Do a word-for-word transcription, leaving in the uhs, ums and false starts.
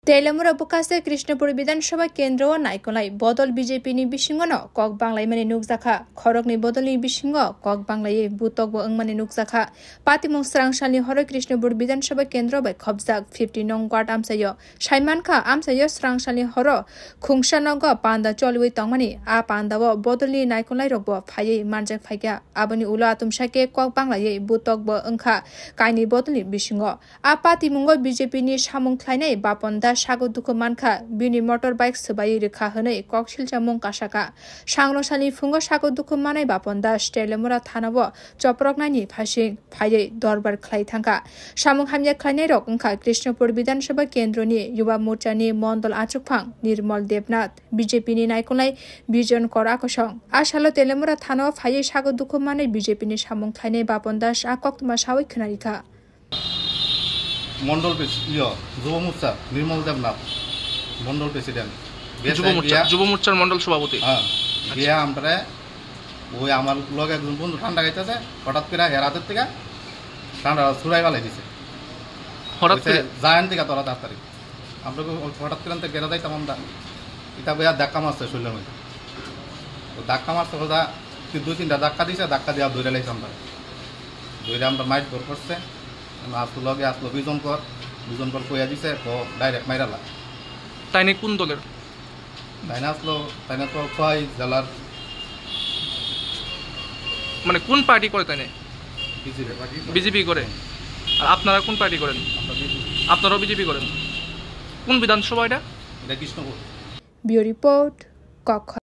Telemura bwkhaste Krishnapur Bidhan Sabha kendro o naikolnai bodol B J P ni bisingo no kok banglaimani nukjakha. Khoroknwi bodolni bisingo kok banglaiwi butokbo wngmani nukjakha. Patimung srangsalni horo Krishnapur Bidhan Sabha kendro bai khopjak fifty nong ward amchaio. Saimankha, amchaio srangsalni horo khungsa nogo panda choliwi tongmani. A pandao bodolni naikolnairokbo phaiwi manjak phaikha. Aboni ulo atumsake kok banglaiwi butokbo wngkha kainwi bodolni bisingo. A patimungo B J P ni samung khlainai Bapan Das sago dukhu mankha, bini motor bike swbaiwi rwkha hwnwi kok silchamung kasaka. Sangrongsalni phungo sago dukhu manai Bapan Das Telemura thanao choproknaini phasing phaiwi dorbar khlai thangkha. Samung hamya khlainairok wngkha Krishnapur Bidhan Sabha kendroni Yuba Morchani mondol achukphang Nirmal Debnath, B J P ni naikolnai Bijon Kor Akosong. A salo Telemura thanao phaiwi sago dukhu manai B J P ni samung khlainai Bapan Das a koktwma sawi khwnarikha. Mondol pres-, iyo, Jubo Morcha, Nirmal Debnath, Mondol President. Jubo Morcha, BSI গিয়া, যুব মোর্চার মণ্ডল সভাপতি। হ্যাঁ, আচ্ছা। গিয়া আমরা ওই আমার লগে একজন বন্ধু ঠান্ডা খাইতেছে, হঠাৎ করে হেরাতের থেকে ঠান্ডা ছুড়াই ফালাই দিছে। হঠাৎ কইছে, করে? "যায়েন থেকে তোরা তাড়াতাড়ি।" আমরা কই, "হঠাৎ করে তো গেরা যাইতাম আমরা।" এটা বইয়া ধাক্কা মারছে শরীরের মধ্যে। তো ধাক্কা মারছে, ওটা কি দুই তিনটা ধাক্কা দিছে, ধাক্কা দিয়ে ধরে লাইছে আমরা। ধরে আমরা মাইট ধর করছে। আসলো লগে আসলো বিজন কর, বিজন কর কইয়া দিছে, তো ডাইরেক্ট মাইরালা। তাইনে কোন দলের? তাইনে আসলো, তাইনে তো খোয়াই জেলার। মানে কোন পার্টি করে তাইনে? বিজেপি। বিজেপি করে? আর আপনারা কোন পার্টি করেন? আমরা বিজেপি। আপনারাও বিজেপি করেন? কোন বিধানসভা এটা? এটা কৃষ্ণপুর। Bureau Report, Kokkhora.